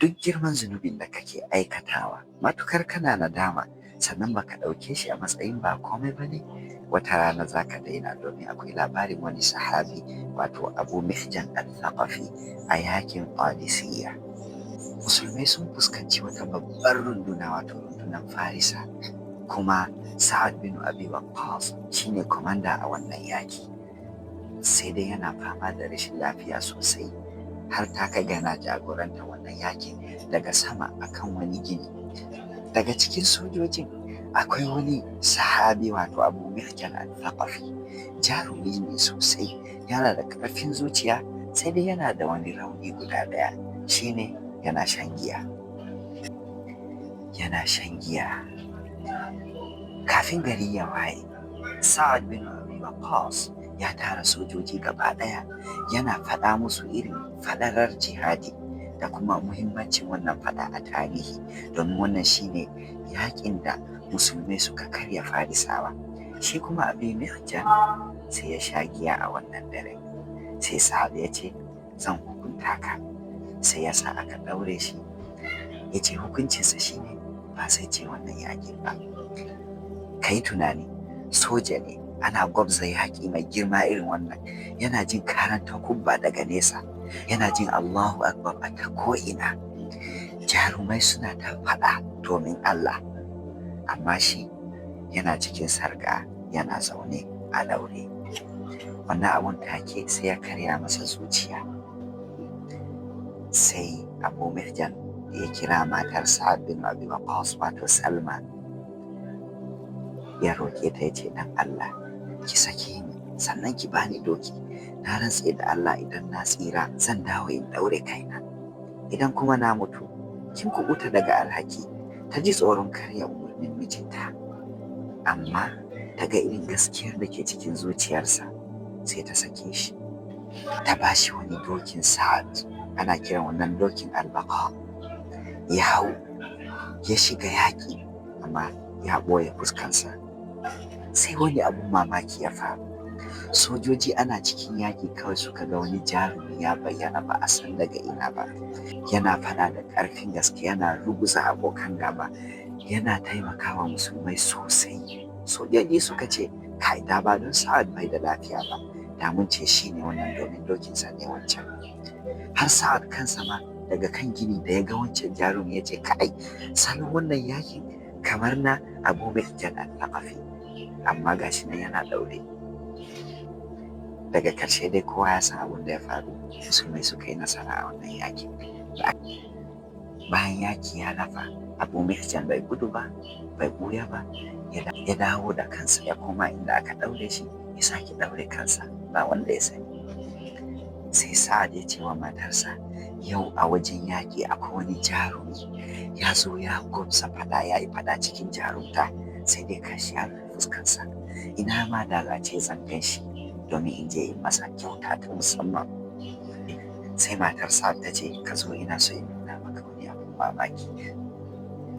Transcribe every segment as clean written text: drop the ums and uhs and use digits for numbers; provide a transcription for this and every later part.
Duk girman zunubin da kake aikatawa, matukar kana nadama sannan baka ɗauke shi a matsayin ba komai ba ne, wata rana za ka daina. Domin akwai labarin wani sahabi, wato Abu Mihjan al-Thaqafi, a yakin Qadisiyya. Musulmai sun fuskanci wata babbar runduna, wato rundunar Farisa, kuma Sa'ad bin Abi Waqqas shine komanda a wannan yaki. Sai dai yana fama da rashin lafiya sosai, har ta kai ga yana jagoranta wannan yakin daga sama akan wani gini. Daga cikin sojojin akwai wani sahabi, wato Abu Mihjan al-Thaqafi. Jarumi ne sosai, yana da ƙarfin zuciya, sai dai yana da wani rauni guda ɗaya, shine yana shan giya. Yana shan giya. Kafin gari ya waye, Sa'ad bin Abi Waqqas ya tara sojoji gaba ɗaya, yana faɗa musu irin falalar jihadi da kuma muhimmancin wannan faɗa a tarihi, domin wannan shine yaƙin da musulmai suka karya Farisawa. Shi kuma Abi Mihjan sai ya sha giya a wannan dare. Sai Sa'ad ya ce, "Zan hukunta ka." Sai ya sa aka ɗaure shi, ya ce hukuncinsa shine ba zai je wannan yaƙin ba. Ka yi tunani, soja ne, ana gwabza yaƙi mai girma irin wannan, yana jin karan takubba daga nesa, yana jin Allahu Akbar a ta ko'ina, jarumai suna ta faɗa domin Allah, amma shi yana cikin sarƙa, yana zaune a ɗaure. Wannan abun take sai ya karya masa zuciya. Sai Abu Mihjan ya kira matar Sa'ad bin Abi Waqqas, wato Salma, ya roƙe ta, ya ce, "Dan Allah ki sake ni, sannan ki bani doki. Na rantse da Allah, idan na tsira zan dawo in ɗaure kaina. Idan kuma na mutu, kin kuɓuta daga alhaki." Ta ji tsoron karya umarnin mijinta, amma ta ga irin gaskiyar da ke cikin zuciyarsa, sai ta sake shi. Ta ba shi wani dokin Sa'ad, ana kiran wannan dokin Albaka. Ya hau ya shiga yaƙi, amma ya ɓoye fuskansa. Sai wani abun mamaki ya faru. Sojoji ana cikin yaƙi, kawai suka ga wani jarumi ya bayyana, ba a san daga ina ba, yana faɗa da ƙarfin gaske, yana ruguza abokan gaba, yana taimakawa musulmai sosai. Sojoji suka ce, "Kai, da ba don Sa'ad bai da lafiya ba, da mun ce shi ne wannan, domin dokinsa ne wancan." Har Sa'ad kansa ma daga kan gini da ya ga wancan jarumi ya ce, "Kai, salon wannan yakin kamar na Abu Mihjan al-Thaqafi, amma gashi nan yana ɗaure." Daga ƙarshe dai kowa ya san abin da ya faru, musulmai suka yi nasara a wannan yakin. Bayan yaki ya lafa, Abu Mihjan bai gudu ba, bai ɓuya ba, ya dawo da kansa, ya koma inda aka ɗaure shi, ya sake ɗaure kansa, ba wanda ya sani. Sai Sa'ad ya ce wa matarsa, "Yau a wajen yaƙi akwai wani jarumi ya zo ya gwabza faɗa, ya yi faɗa cikin jarumta, sai dai kashi ya rufe fuskansa. Ina ma da za ce zan gan shi domin in je in masa kyauta ta musamman." Sai matar Sa'ad ta ce, "Ka zo, ina so in nuna maka wani abun mamaki."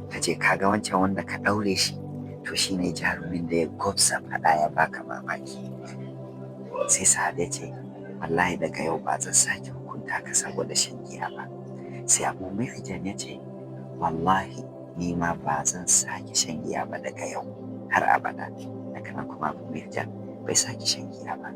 Ta ce, "Ka ga wancan wanda ka ɗaure shi? To, shi ne jarumin da ya gwabza faɗa ya baka mamaki." Sai Sa'ad ya ce, "Wallahi daga yau ba zan sake hukunta ka saboda shan giya ba." Sai Abu Mihjan ya ce, "Wallahi ni ma ba zan sake shan giya ba daga yau har abada." Daga nan kuma Abu Mihjan bai sake shan giya ba.